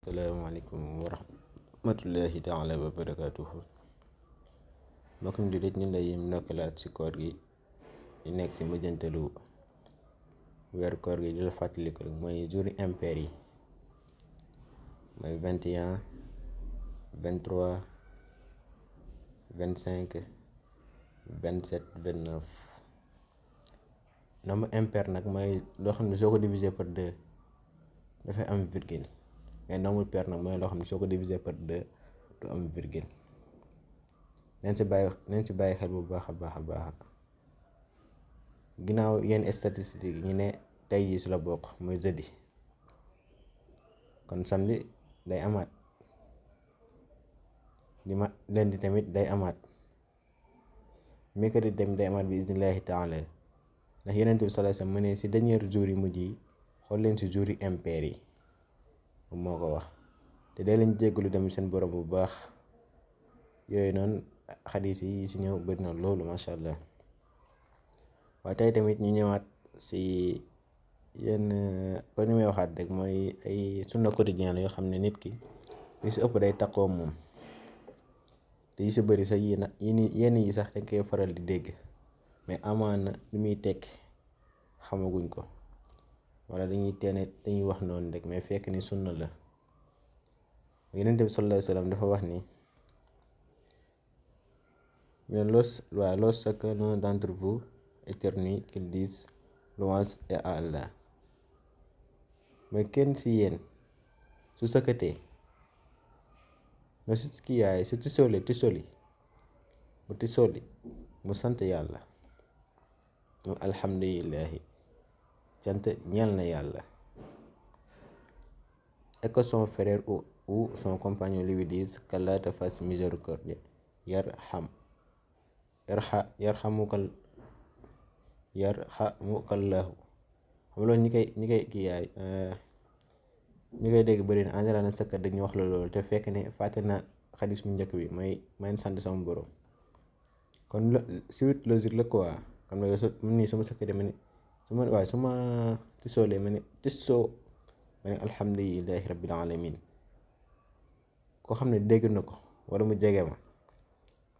Assalamualaikum warahmatullahi taala wa barakatuhu. Mbokkum jullit ñu lay ndokkalaat ci koor gi di nekk ci mujjantalu weeru koor gi di la fàttaliku rek mooy jour impair yi mooy 21 23 25 27 29. nombre impair nag mooy loo xam ne soo ko diviser par 2 dafay am virgule, mais nombre pair nag mooy loo xam ne soo ko diviser par 2 du am virgule. nañ ci bàyyi xel bu baax a baax. ginnaaw yenn statistiques yi ñu ne tey jii su la bokk muy jeudi, kon samedi day amaat, lundi tamit day amaat, mercredi tamit day amaat bi iznillahi taala. ndax Yonent bi sallallahu alayhi wasallam mu ne si dernier jour yi mujj yi xool leen si jour yi impair yi moom moo ko wax, te day leen jéggalu tamit seen borom bu baax. yooyu noonu xadis yi si ñëw bëri na loolu macha allah. waaye tey tamit ñu ñëwaat si yenn kon ni may waxaat rek mooy ay sunna quotidien la yoo xam ne nit ki li si ëpp day takkoo moom, te yu si bëri sax yenn yi sax dañ koy faral di dégg mais amaana lu muy tekki xamaguñ ko, wala dañuy wax noonu rek mais fekk ni sunna la. Yonent bi sallallahu alayhi wa sallam dafa wax ni mais lorsqu'un d'entre vous éternue qu'il dise louange est à Allah. mais kenn si yéen su sëkkatee na su kiyaay su tisoli mu sant yàlla, mu alhamdulillahi sant ñeel na yàlla, et que son frère ou son compagnon lui dise qu'Allah te fasse miséricorde, yarhamukallahu. xam loolu ñi koy kii yaay ñi koy dégg bëri na en général na sëkkat dañuy wax la loolu te fekk ne fàtte na xadis bu njëkk bi mooy may sant sama borom. kon suite logique la quoi. xam nga yow nii su ma sëkkatee ma ne su ma tisoolee ma ne alhamdulillahi rabbil alamin. koo xam ne dégg na ko wala mu jege ma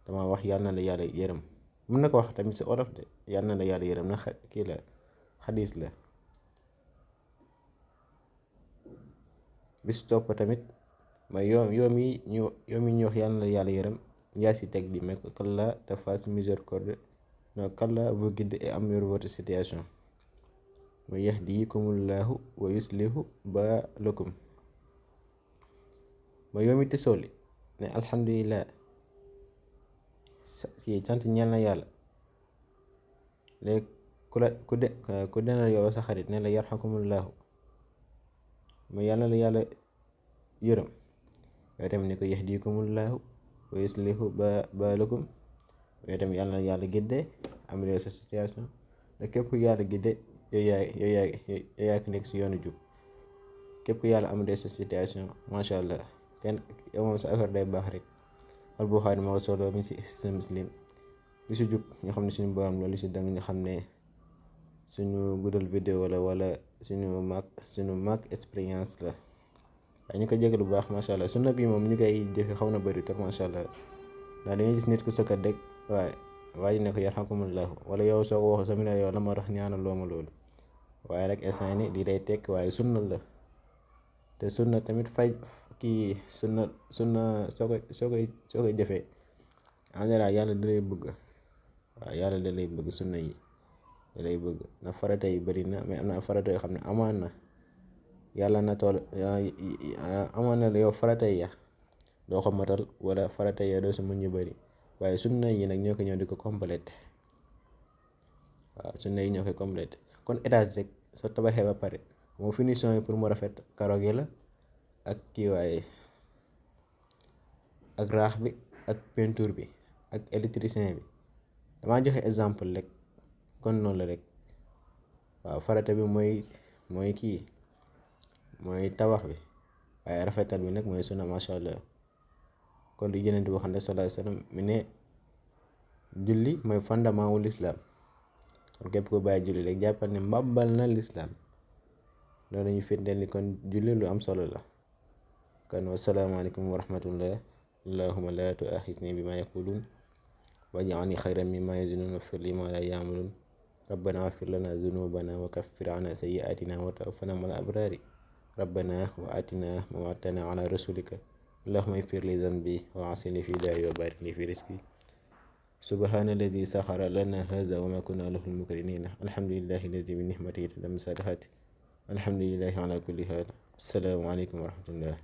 dama wax yàlla na la yàlla yërëm. mën na ko wax tamit si olof de, yàlla na la yàlla yërëm na kii la xadis la. bis topp tamit mooy yoom yi ñu wax yàlla na la yàlla yërëm yaa si teg di mais qu'Allah te fasse miséricorde, non qu'Allah vous guide et améliore votre situation, wa yahdikumullahu wa yuslihu baalakum. mooy yoom yi tisooli ne alhamdulillah si sant ñeel na yàlla. léegi ku dena yow sa xarit ne la yarhakumullahu mooy yàlla na la yàlla yërëm, yow tamit ne ko yahdikumullahu wa yuslihu baalakum, yow tamit yàlla na yàlla gidde améliorer sa situation. da képp ku yàlla gidde yow yaay nekk si yoonu jub. képp ku yàlla améliorer sa situation macha allah kenn yow moom sa affaire day baax rek. Al-Buxaari moo ko solo mi si Muslim. li si jub ñu xam ne suñu borom la, li si dëng ñu xam ne suñu guddal vidéo la wala suñu mag expérience la. waaye ñu ko jégalu bu baax macha allah. sunna bi moom ñu koy jëfe xaw na bëri trop macha allah. ndax dañuy gis nit ku sëkkat rek waaye ne ko yarhakumullahu, wala yow soo ko waxu sa ne yow la ma tax ñaanal loo ma loolu. waaye rek instant ni lii day tekk waaye sunna la. te sunna tamit sunna soo koy jëfee en général yàlla da lay bëgg. waaw yàlla da lay bëgg, sunna yi da lay bëgg. na farata yi bëri na mais am na farata yoo xam ne amaan na yàlla na tool amaan na yow farata yi doo ko matal, wala farata yi doo si mën ñu bëri, waaye sunna yi nag ñoo ko ñëw di ko complété. waaw sunna yi ñoo koy complété. kon étage rek soo tabaxee ba pare moo finition yi pour mu rafet karo gi la ak kiiwaaye ak raax bi ak peinture bi ak électricien bi. damaa joxe exemple rek kon noonu la rek. waaw farata bi mooy tabax bi, waaye rafetal bi nag mooy sunna macha allah. kon di Yonent bi wax ne sallallahu alayhi wa sallam mi ne julli mooy fondement wu lislaam. kon képp ko bàyyi julli rek jàppal ne mbàbbal na lislaam. loolu ñu firndeel ni kon julli lu am solo la. kon wasalaamaaleykum wa rahmatullah. allahuma la tuaxisni bima yaqulun waj'alni xayran mimma yazunun waghfir li ma la ya'malun rabbana waghfir lana zunubana wa kaffir anna sayyi'atina wa tawaffana ma'al abrari rabbana wa atina ma wa'adtana ala rasulika allahumma ighfir li dhanbi wa asini fi dari wa barik li fi rizqi subhana alladi saxara lana hadha wa ma kunna lahu muqrinin alhamdulillahi alladi bi nihmatihi tatimmu salihat alhamdulillahi ala kulli hal. assalaamu aleykum wa rahmatullah.